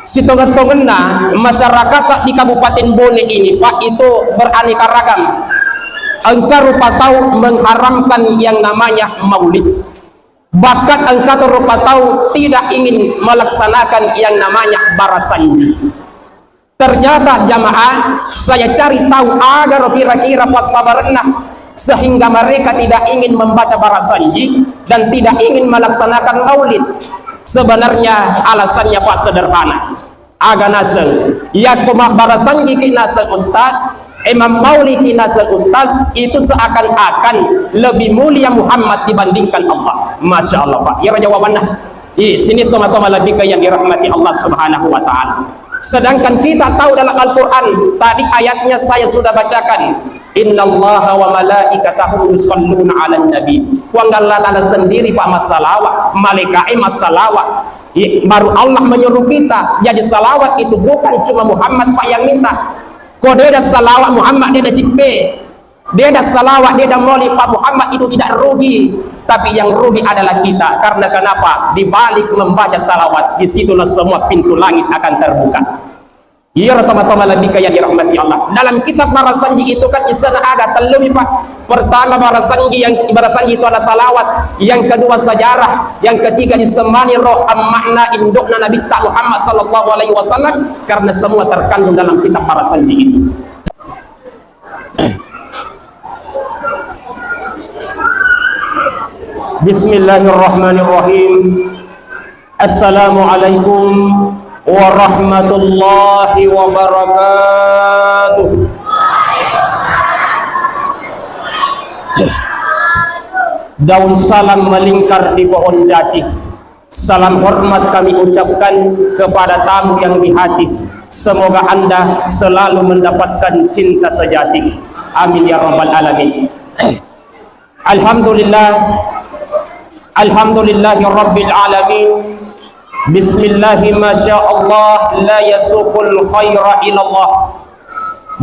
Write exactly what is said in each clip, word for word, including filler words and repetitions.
Sitongeng-tongenna masyarakat di Kabupaten Bone ini, Pak, itu beraneka ragam. Engka rupa tau mengharamkan yang namanya maulid. Bahkan engka rupa tau tidak ingin melaksanakan yang namanya barasanji. Ternyata jamaah, saya cari tahu agaro kira-kira passabarenna sehingga mereka tidak ingin membaca barasanji dan tidak ingin melaksanakan maulid. Sebenarnya alasannya, Pak, sederhana. Aga naseng, yakko mabbarasanjiki naseng ustaz, eh, mammauliki naseng ustaz, itu seakan-akan lebih mulia Muhammad dibandingkan Allah. Masya Allah, Pak. Iyaro jawabanna. Ih, sini toma-toma lebih ke yang dirahmati Allah Subhanahu wa Ta'ala. Sedangkan kita tahu dalam Al-Quran, tadi ayatnya saya sudah bacakan. Innallaha wa malaikatahu yusalluna 'alan nabi. Puang Allah Ta'ala sendiri, Pak, massalawat, malaika'e massalawat. I-, baru Allah menyuruh kita. Jadi salawat itu bukan cuma Muhammad, Pak, yang minta. Ko deda salawat Muhammad, deda cippe, deda salawat, deda moli Pak Muhammad, itu tidak rugi. Tapi yang rugi adalah kita. Karena kenapa? Di balik membaca salawat, disitulah semua pintu langit akan terbuka. Iyaro toma-toma lebih ke yang dirahmati Allah. Dalam kitab Barasanji itu kan isana aga tellumi, Pak. Pertama, Barasanji, yang Barasanji itu adalah salawat. Yang kedua, sejarah. Yang ketiga, disemani ro ammakna indokna Nabi ta Muhammad sallallahu alaihi wasallam, karena semua terkandung dalam kitab Barasanji itu. Bismillahirrahmanirrahim. Assalamualaikum warahmatullahi wabarakatuh. Daun salam melingkar di pohon jati. Salam hormat kami ucapkan kepada tamu yang di hati. Semoga Anda selalu mendapatkan cinta sejati. Amin ya rabbal alamin. Alhamdulillah. Alhamdulillahi rabbil alamin. Bismillahi masya Allah la yasuqul khaira ilallah.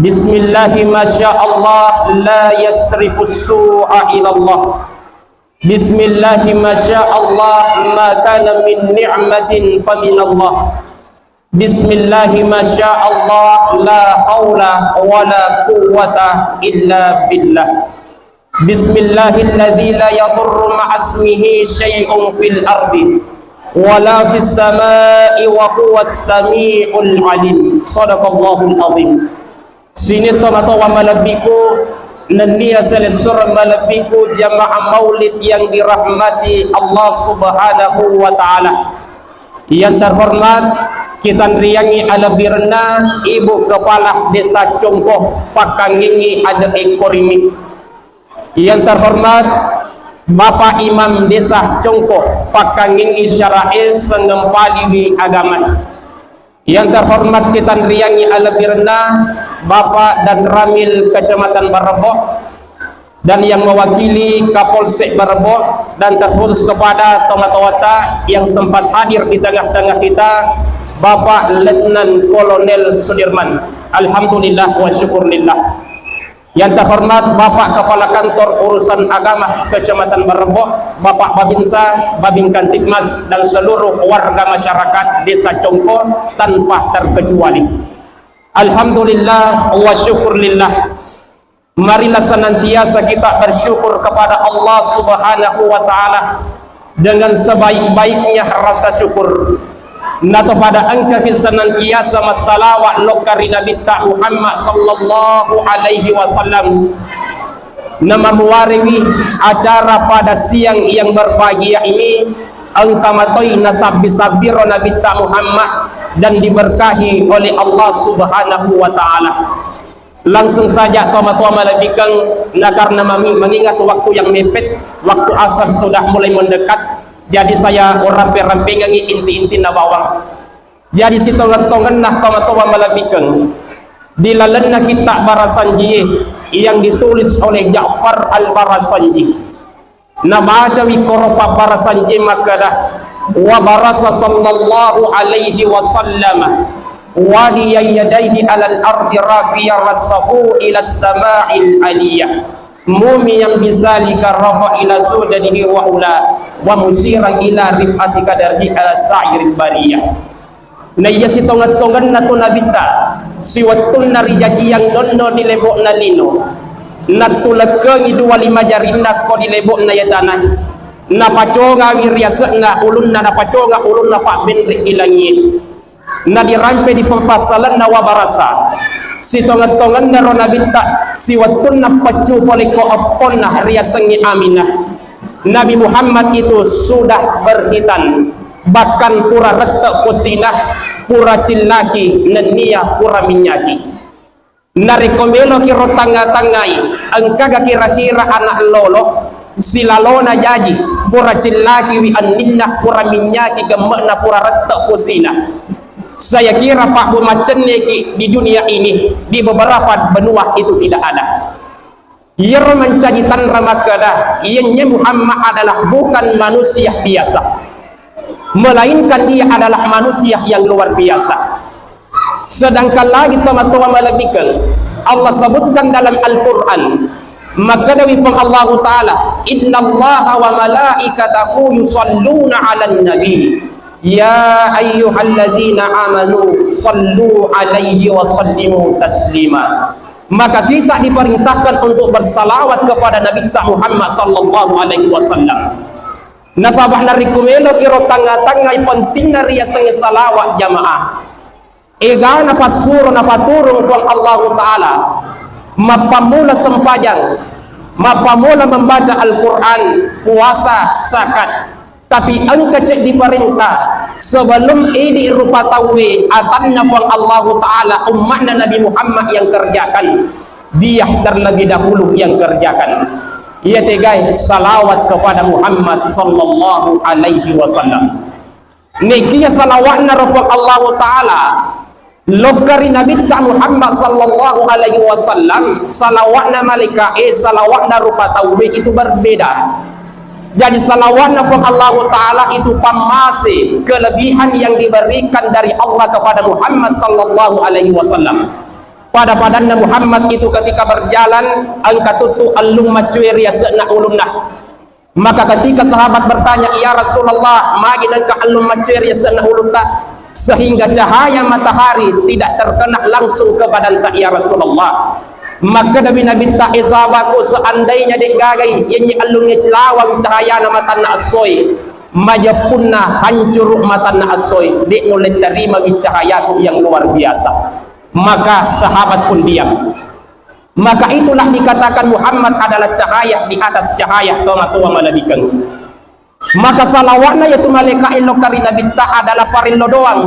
Bismillahi masya Allah la yasrifus su'a ilallah. Bismillahi masya Allah ma kana min ni'matin faminallah. Bismillahi masya Allah la haula wala quwwata illa billah. Bismillahilladzi la yadurru ma'asmihi syai'un fil ardi wala fis sama'i wa huwas sami'ul alim. Sadaqallahul azim. Sini tomatoa malebbiku, nennia selessureng malebbiku jamaah maulid yang dirahmati Allah Subhanahu wa Ta'ala. Yang terhormat, kitanriangi alebbirenna Ibu Kepala Desa Congko, pakkangingi ade ekkorimi. Yang terhormat, Bapak Imam Desa Congko, pakkangingi syarae sengempaliwi agama. Yang terhormat, kitanriangi alebbirenna Bapak Danramil Kecamatan Barebbo dan yang mewakili Kapolsek Barebbo dan terkhusus kepada tomatoata yang sempat hadir di tengah-tengah kita, Bapak Letnan Kolonel Sudirman. Alhamdulillah wa syukurlillah. Yang terhormat Bapak Kepala Kantor Urusan Agama Kecamatan Barebbo, Bapak Babinsa, Babin Kamtibmas, dan seluruh warga masyarakat Desa Congko tanpa terkecuali. Alhamdulillah wa syukurlillah. Marilah senantiasa kita bersyukur kepada Allah Subhanahu wa Ta'ala dengan sebaik-baiknya rasa syukur. Nato pada engka ki senantiasa massalawat lokka ri Nabitta Muhammad sallallahu alaihi wasallam. Namamuarewi acara pada siang yang berbahagia ini, engka matoi nasabbi-sabbiro Nabitta Muhammad dan diberkahi oleh Allah Subhanahu wa Ta'ala. Langsung saja tomatoa malebbikeng, na karena mami-, mengingat waktu yang mepet, waktu asar sudah mulai mendekat, jadi saya urampe-rampengengi inti-intinna bawang. Jadi sitongeng-tongenna tomatoa malebbikeng, di lalenna kitta Barasanjie yang ditulis oleh Ja'far Al-Barasanji. Nabacawi koro pabbarasanjie makkeda, wa barasa sallallahu alaihi wasallam wadiya yadaihi alal ardi rafiya rasahu ila sama'il aliyah, mumiyan bisalika rafa ila sudadihi wa ula, wa musiran ila rif'ati qadarihi ala sa'iril bariyah. Naiya sitongeng-tongenna tu Nabitta, siwettunna rijajiang nonno di lebo'na lino, nattulekkengi dua lima jarinna ko di lebo'na iya tanae, napacongangi riase'na ulunna, napaconga ulunna pabbenre di langie, nadirampe di pepassalenna wabarasa. Sitongeng-tongenna ro Nabitta, siwettunna peccu pole ko epponna riasengnge Aminah, Nabi Muhammad itu sudah berkhitan, bahkan pura rette posina, pura cillaki, nennia pura minyaki. Narekko meloki ro tangnga-tangngai, engkaga kira-kira anak lolo, silalona jaji, pura cillakiwi anninna, pura minyaki gemme'na, pura rette posina. Saya kira pabbu maccenneki di dunia ini, di beberapa benua itu tidak ada. Iyaro mancaji tanra makkeda, iyenye Muhammad adalah bukan manusia biasa, melainkan dia adalah manusia yang luar biasa. Sedangkan lagi tomatoa malebbikeng, Allah sebutkan dalam Al-Quran, makkedawi Puang Allahu Ta'ala, "Innallaha wa malaikatahu yusalluna 'alan nabi, ya ayyuhalladzina amanu sallu 'alaihi wa sallimu taslima." Maka kita diperintahkan untuk bersalawat kepada Nabi kita Muhammad sallallahu alaihi wasallam. Nasaba narekko meloki ro tangnga-tangngai pentingna riasengnge salawat jamaah. Egana passuro napaturung Puang Allahu Ta'ala, mappammula sempajang, mappammula membaca Al-Quran, puasa, zakat. Tapi engka ceddi parenta, sebelum idi rupa tauwe atanna Puang Allahu Ta'ala, umma'na Nabi Muhammad yang kerjakan, dia terlebih dahulu yang kerjakan. Iya tegai salawat kepada Muhammad sallallahu alaihi wasallam. Nekia salawatna ro Puang Allahu Ta'ala, lokka ri Nabitta Muhammad sallallahu alaihi wasallam, salawatna malaikae, salawatna rupa tauwe itu berbeda. Jadi salawatna Puang Allahu Ta'ala itu pammase kelebihan yang diberikan dari Allah kepada Muhammad sallallahu alaihi wasallam. Pada-padanna Muhammad itu ketika berjalan, engka tuttu ellung maccue ri ase'na ulunna. Maka ketika sahabat bertanya, "Ya Rasulullah, magi nengka ellung maccue ri ase'na ulutta, sehingga cahaya matahari tidak terkena langsung ke badanta, ya Rasulullah?" Makkedami Nabitta, "E sahabatku, seandainya de' gagai yenni ellungnge lawang cahayana matanna essoe, majeppunna hancuru matanna essoe, de' nulle terimawi cahayaku yang luar biasa." Maka sahabat pun diam. Maka itulah dikatakan Muhammad adalah cahaya di atas cahaya, tomatoa malebikeng. Maka salawatna yaitu malaika e lokka ri Nabitta adalah parello doang.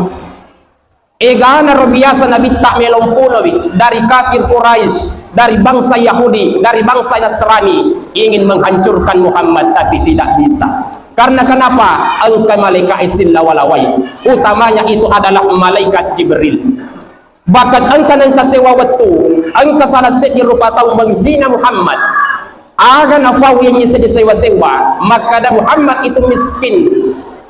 Egana ro biasa Nabitta melo mpunowi dari kafir Quraisy, dari bangsa Yahudi, dari bangsa Nasrani, ingin menghancurkan Muhammad, tapi tidak bisa. Karena kenapa? Engka malaika e sillawa-lawai. Utamanya itu adalah malaikat Jibril. Bahkan engka nengka sewa wettu, engka salah seddi rupa tau menghina Muhammad. Aga napau yenni seddi sewa-sewa, makkada Muhammad itu miskin.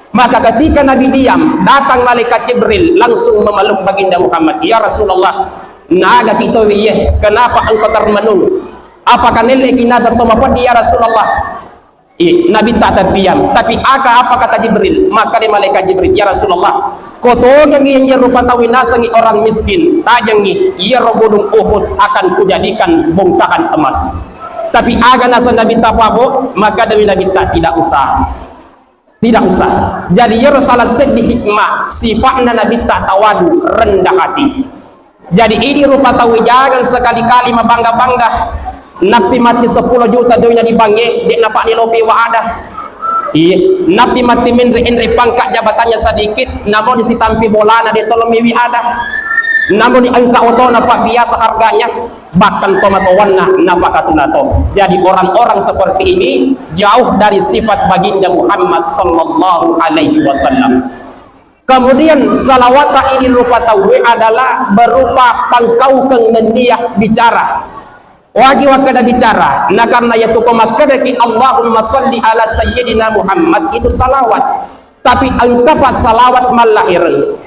Maka ketika Nabi diam, datang malaikat Jibril langsung memeluk baginda Muhammad. "Ya Rasulullah, naga kitowi ye, kenapa engkau termenung? Apakah nelleki naseng to mapeddi, ya Rasulullah?" I, Nabitta terdiam. Tapi aga apa kata Jibril? Makkada malaikat Jibril, "Ya Rasulullah, ko togengi yenni rupa tau nasengi orang miskin, tajengi, iyaro gunung Uhud akan kujadikan bongkahan emas." Tapi aga naseng Nabitta pabo? Makkadami Nabitta, "Tidak usah. Tidak usah." Jadi iyaro salah seddi hikmah sipa'na Nabitta tawadu, rendah hati. Jadi idi rupa tau jangeng sekali-kali mabangga-bangga. Nappi matti seppulo juta doina di bank e, de' napani lopi wa ada. Iya, nappi matti menre-enre pangkat jabatannya sedikit, namo di sitampi bolana de' tolo miwi ada. Namo di engka otona pak biasa harganya, bahkan tomatoanna napakatuna to. Jadi orang-orang seperti ini jauh dari sifat baginda Muhammad sallallahu alaihi wasallam. Kemudian salawata idi rupa tauwe adalah berupa pangkaukeng nenniya bicara. Wagi wakkeda bicara, na karena yatu ko makkedaki Allahumma salli ala sayyidina Muhammad itu salawat. Tapi engkapa salawat mallahireng?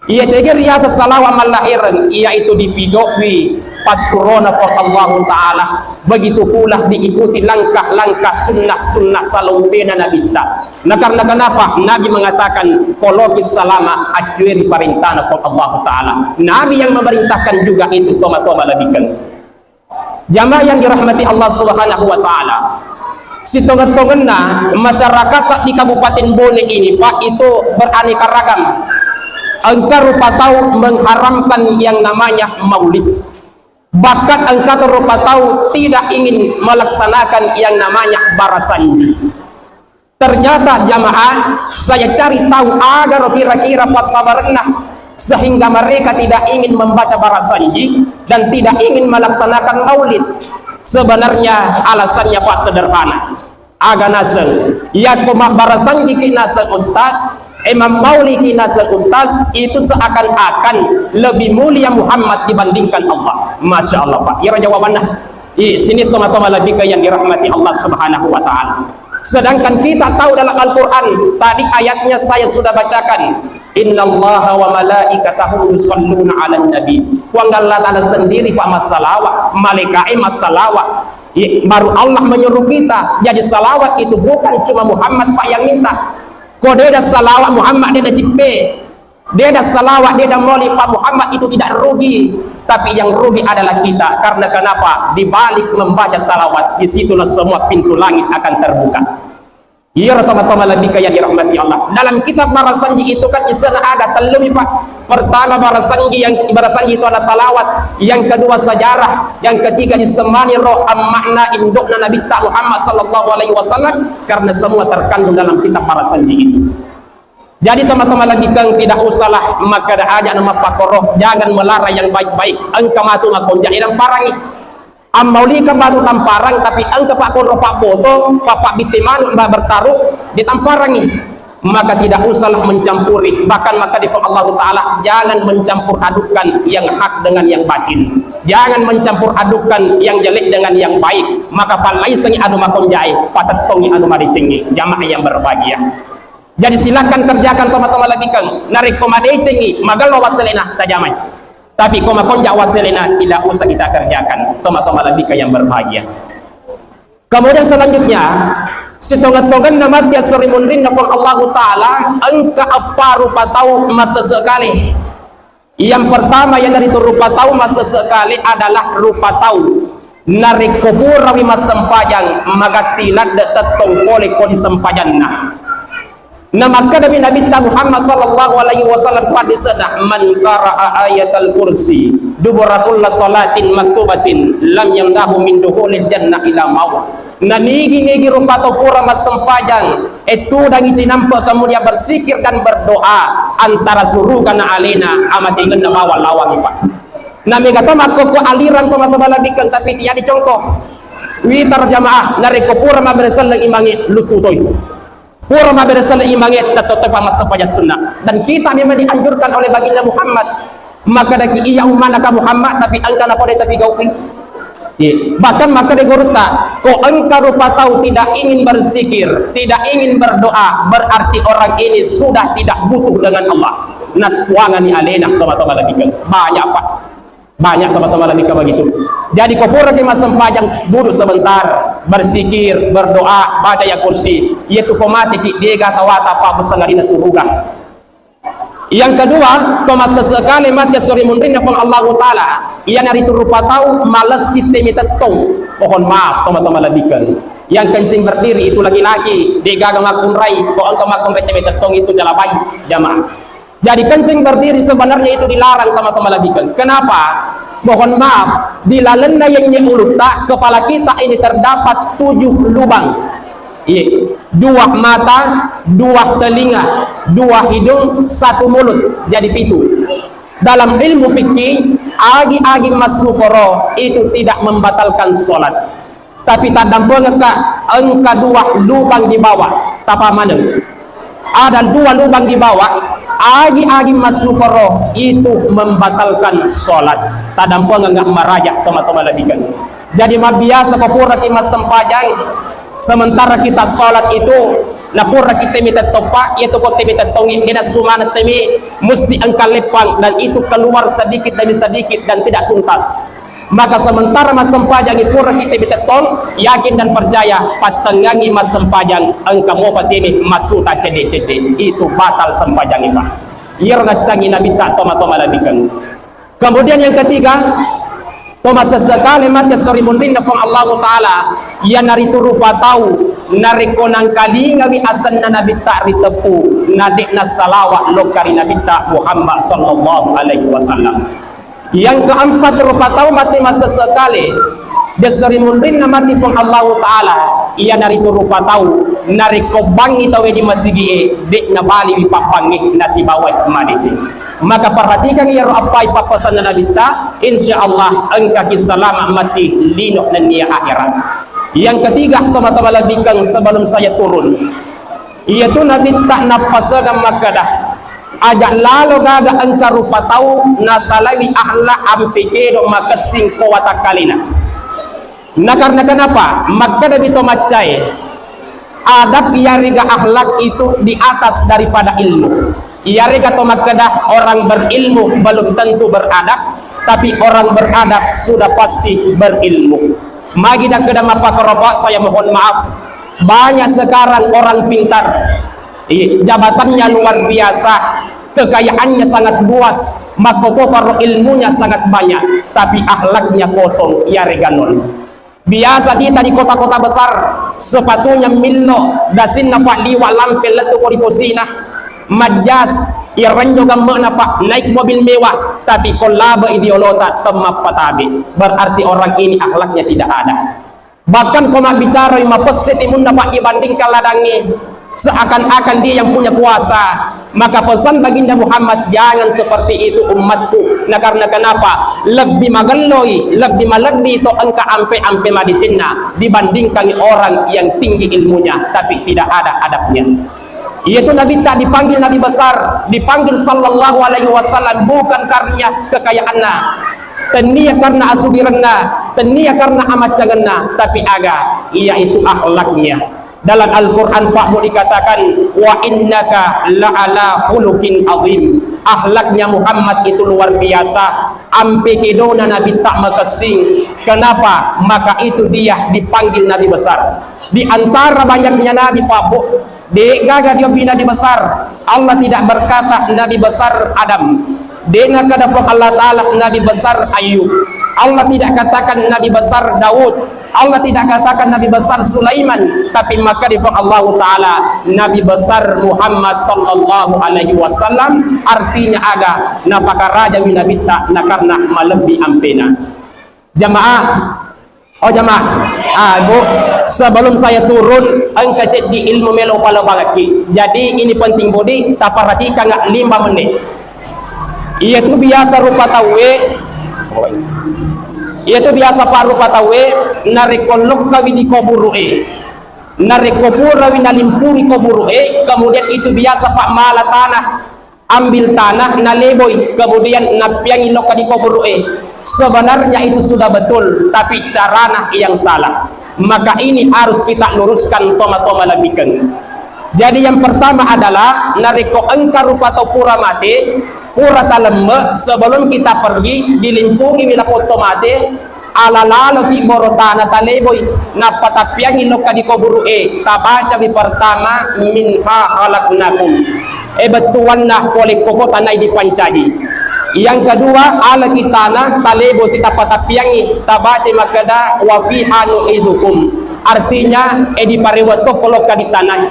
Iya tege riasa salawat mallahireng, yaitu dipidowi Passurona Puang Allahu Ta'ala, begitu pula diikuti langkah-langkah sunnah-sunnah salompena Nabitta. Nah, karena kenapa? Nabi mengatakan, "Poloki salama, accueri parentana Puang Allahu Ta'ala." Nabi yang memerintahkan juga itu, toma-toma lebihkan. Jamaah yang dirahmati Allah Subhanahu wa Ta'ala, sitongeng-tongenna masyarakat di Kabupaten Bone ini, Pak, itu beraneka ragam. Engka rupa tau mengharamkan yang namanya maulid. Bahkan engka rupa tau tidak ingin melaksanakan yang namanya barasanji. Ternyata jamaah, saya cari tahu agaro kira-kira passabarenna sehingga mereka tidak ingin membaca barasanji dan tidak ingin melaksanakan maulid. Sebenarnya alasannya, Pak, sederhana. Aga naseng, yakko mabbarasanjiki naseng ustaz, eh, mammauliki naseng ustaz, itu seakan-akan lebih mulia Muhammad dibandingkan Allah. Masya Allah, Pak. Iyaro jawabanna. Ih, sini toma-toma lebih ke yang dirahmati Allah Subhanahu wa Ta'ala. Sedangkan kita tahu dalam Al-Quran, tadi ayatnya saya sudah bacakan, "Innallaha wa malaikatahu yusalluna 'alan nabi." Puang Allah Ta'ala sendiri, Pak, massalawat, malaika'e massalawat. Iya, baru Allah menyuruh kita. Jadi salawat itu bukan cuma Muhammad, Pak, yang minta. Ko deda salawat Muhammad, deda cippe, deda salawat, deda moli, Pak, Muhammad itu tidak rugi. Tapi yang rugi adalah kita. Karena kenapa? Di balik membaca salawat, disitulah semua pintu langit akan terbuka. Iyaro toma-toma lebih ke yang dirahmati Allah. Dalam kitab Barasanji itu kan isena aga tellumi, Pak. Pertama, Barasanji, yang Barasanji itu adalah salawat. Yang kedua, sejarah. Yang ketiga, disemani ro ammakna indukna Nabitta Muhammad sallallahu alaihi wasallam, karena semua terkandung dalam kitab Barasanji itu. Jadi toma-toma lebih ke, tidak usahlah makkeda aja nama pakoro, jangan melarang yang baik-baik. Engka matu makonja ilang parangi. Ammaulika batu tamparang, tapi engka pakkonro pabboto, papabbitte manu, mba bertaruh, ditamparangi. Maka tidak usahlah mencampuri. Bahkan maka di Allah Ta'ala, jangan mencampur adukkan yang hak dengan yang batin. Jangan mencampur adukkan yang jelek dengan yang baik. Maka palaisengi anu makonjae, patettongi anu madecengi. Jamaah yang berbahagia. Jadi silakan kerjakan toma-toma lebih keng. Narekko madecengi, magello wasselena, tajamai. Tapi ko makonja wasselena, tidak usah kita kerjakan. Toma-toma lebih ke yang berbahagia. Kemudian selanjutnya, sitongeng-tongenna matti esso ri munrinna Puang Allahu Ta'ala, engka eppa rupa tau masese kale. Yang pertama, yang dari rupa tau masese kale adalah rupa tau narekko purawi massempajang, magatti ladde tettong pole ko di sempajanna. Namakkadami Nabitta Muhammad sallallahu alaihi wasallam, hadisna, "Man qara'a ayatal kursi dubura kulla salatin maktubatin lam yamna'hu min dukhulil jannah ila maut." Nanigi-nigi rupa tau pura massempajang, eh, tudangi cinampe, kemudian bersikir dan berdoa, antara suruga na alena amatengenna bawang lawangi, Pak. Namega to makkokko aliran to matoba labikeng, tapi tiadi congko. Witar jamaah, narekko pura mabbere selleng imange, luttu toi. Pura mabbere selleng imange, tetto toi pammassempajang sunna. Dan kita memang dianjurkan oleh baginda Muhammad. Makkedaki, "Iya ummanaka Muhammad," tapi engka napoda tapi gaui. Iya. Bahkan makkeda gurutta, ko engka rupa tau tidak ingin berzikir, tidak ingin berdoa, berarti orang ini sudah tidak butuh dengan Allah. Nattuangani alena, toma-toma labikeng. Banyak, Pak. Banyak teman-teman lebih ke begitu. Jadi, ko puraki massempajang, duduk sebentar, berzikir, berdoa, baca ayat kursi. Iyatu ko mateki, dega tawata pa musangadina suruga. Yang kedua, to massese kale matti esso ri munrinna Puang Allahu Ta'ala, iyanaritu rupa tau malessi temi tettong. Mohon maaf, teman-teman lebih ke. Yang kencing berdiri itu laki-laki, degaga makkunrai, ko engka makkunrai temi tettong itu jalabai, jamaah. Jadi kencing berdiri sebenarnya itu dilarang, teman-teman lebih ke. Kenapa? Mohon maaf, di lalenna yenye ulutta, kepala kita ini terdapat tujuh lubang. Iya, dua mata, dua telinga, dua hidung, satu mulut. Jadi pitu. Dalam ilmu fikih, agi-agi massukoro itu tidak membatalkan sholat. Tapi taddampengekka, engka dua lubang di bawah, tapa maneng. Ada dua lubang di bawah, agi-agi massukoro itu membatalkan sholat. Taddampengekka maraja, toma-toma lebih ke. Jadi, mabiasa ko puraki massempajang, sementara kita sholat itu, na puraki temi tettoppa, iyatu ko temi tettongi, dena sumana temi, mesti engka leppang, dan itu keluar sedikit demi sedikit dan tidak tuntas. Maka sementara massempajangngi pura kita bitettong, yakin dan percaya, pattengngangngi massempajang, engka mopa tene massuta cedde-cedde, itu batal sempajangngi, Pak. Iyaro naccangi Nabitta tomatoa malebbikengnge. Kemudian yang ketiga, to masessekale mate sorimunrinna Puang Allahu Ta'ala, iyanaritu rupa tau narekko nangkalingawi asenna Nabitta riteppu, na de'na salawa lokka ri Nabitta Muhammad sallallahu alaihi wasallam. Yang keempat, rupa tau mate masessekale, de sorimunrinna mate Puang Allahu Ta'ala, iyanaritu rupa tau narekko bangngi tauwe di masigi'e, de'na baliwi pabbangnge nasibawai madeceng. Maka perhatikan iyaro appai pappasanna Nabitta, insya Allah engkaki salama matti lino nennia akhirat. Yang ketiga, tomatoa malebbikengnge, sebelum saya turun, iyatu Nabitta nappasegang makkeda, aja lalo gaga engka rupa tau nasalaiwi akhlak ampe kedo makessing ko watakkalena. Na karena kenapa? Makkedapi to maccae, adab iyarega akhlak itu di atas daripada ilmu. Iyarega to makkeda orang berilmu belum tentu beradab, tapi orang beradab sudah pasti berilmu. Magi dakkeda mappakoropa, saya mohon maaf, banyak sekarang orang pintar, i-, jabatannya luar biasa, kekayaannya sangat luas, makkokoparo ilmunya sangat banyak, tapi akhlaknya kosong, iyarega nol. Biasa dita di kota-kota besar, sepatunya millo, dasinna Pak liwa lampe lettu ko ri posina, majjas, irenjo gamme'na Pak, naik mobil mewah, tapi ko labe'i diolota temmappatabe. Berarti orang ini akhlaknya tidak ada. Bahkan ko mabbicara mapesse timunna Pak dibandingkan ladangnge, seakan-akan dia yang punya kuasa. Maka pesan baginda Muhammad, jangan seperti itu umatku. Nah, karena kenapa? Lebbi magelloi, lebbi malebbi to engka ampe-ampe madecenna dibandingkan orang yang tinggi ilmunya tapi tidak ada adabnya. Iyatu Nabitta dipanggil Nabi besar, dipanggil sallallahu alaihi wasallam bukan karena kekayaanna, tennia karena asugirenna, tennia karena amaccangenna, tapi aga, yaitu akhlaknya. Dalam Al-Quran, Pak Bu, dikatakan, "Wa innaka la'ala khuluqin azim." Akhlaknya Muhammad itu luar biasa. Ampe kedona Nabitta makessing. Kenapa? Maka itu dia dipanggil Nabi besar. Di antara banyaknya Nabi, Pak Bu, de gaga diobbi Nabi besar. Allah tidak berkata Nabi besar Adam. De nakkeda Puang Allah Ta'ala Nabi besar Ayub. Allah tidak katakan Nabi besar Daud. Allah tidak katakan Nabi besar Sulaiman, tapi makkeda Puang Allahu Ta'ala Nabi besar Muhammad sallallahu alaihi wasallam, artinya aga, napakarajawi Nabitta nakarena malebbi ampena. Jamaah, oh jamaah, ah, Bu, sebelum saya turun, engka ceddi ilmu melo palebangakki. Jadi ini penting, Bu, di, taperhatikan lima menit. Iyatu biasa rupa tauwe, iyatu biasa Pak rupa tauwe, narekko lokkawi di koburu'e, narekko purawi nalimpungi koburu'e, kemudian itu biasa Pak mala tanah, ambil tanah, naleboi, kemudian nappiangi lokka di koburu'e. Sebenarnya itu sudah betul, tapi carana yang salah. Maka ini harus kita luruskan, tomatoa malebbikengnge. Jadi yang pertama adalah narekko engka rupa tau pura mate, pura talemme, sebelum kita pergi, dilimpungiwi lapong to mate, ala laloki boro tana taleboi, nappa tappiangi lokka di koburu'e, tabacawi pertama, "Minha khalaqnakum." E, bettuanna pole koko tanai dipancaji. Yang kedua, alaki tana talebosi tappa tappiangi, tabacai makkeda, "Wa fiha nu'idukum." Artinya, e, diparewa tokko lokka di tanai.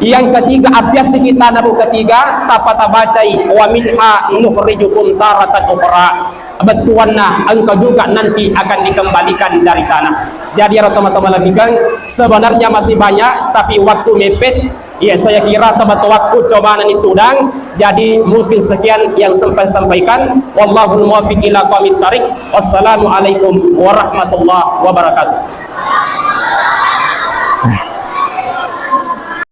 Yang ketiga, appiassiki tana bu ketiga, tappa tabacai, "Wa minha nukhrijukum taratan ukhra." Bettuanna engka juga nanti akan dikembalikan dari tanah. Jadi, ero tomatoa malebbikengnge, sebenarnya masih banyak, tapi waktu mepet. Ya, saya kira tomatoakku coba nani tudang. Jadi, mungkin sekian yang sempat sampaikan. Wallahul muwaffiq ila aqwamit thariq. Wassalamualaikum warahmatullahi wabarakatuh.